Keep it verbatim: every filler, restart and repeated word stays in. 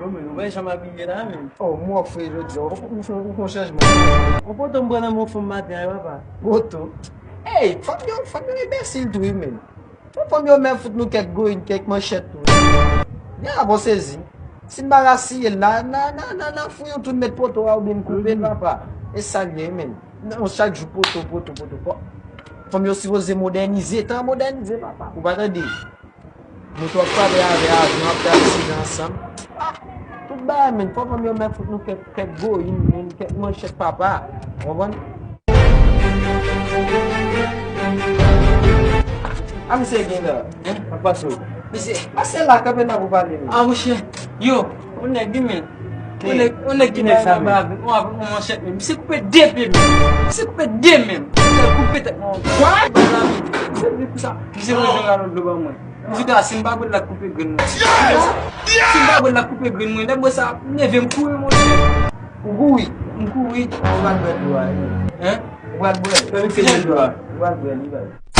Yo, men, ou wè jan m abiye la, men. Oh, m wè w fre jodi a. Ou, ou, ou fè yon chanjman. Yon poto m pran nan men yon fanm maten an, papa. Poto? Ey, fanm yo, fanm yo enbesil tou, wi, men. Fò fanm yo menm fout nou kèk goyin, kèk manchèt tou. Gen a bon sezi. Si n pa rasiye l la, n a, n a, n a, n a fouye w tou n met poto a oubyen n koupe l, papa. E sa l ye, men. Non, chak jou poto, poto, poto. Fò, fanm yo sipoze modènize. Tan modènize, papa. Ou pa tande? Moto ap frape avè avyon, ap fè aksidan ansanm. Ah, tout bagay, men. Fò fanm yo menm fout nou kèk, kèk goyin, men, kèk manchèt, papa. Ou konprann? A misye gen la. Hein? Ap pase w. Misye, pase la, kanpe la pou pale, men. Ah, monchè. Yo, yon nèg, wi, men. Yon nèg, yon nèg ki nèg sa, men? Yon manchèt, men. Misye koupe de pye, men. Misye koupe de men. Misye koupe tèt mwen. What? Misye vle pou sa. Misye vle jwenn galon dlo ban mwen. Misye ta, si m pa bwè l, l ap koupe grenn mwen. Si m pa bwè l, l ap koupe grenn mwen. Lè m wè sa, m leve, m kouri, monchè. Ou kouri? M kouri. Ou pral bwè dlo a, wi. Hein? Ou pral bwè l. Fè misye bwè dlo a. Ou pral bwè l, wi, baz.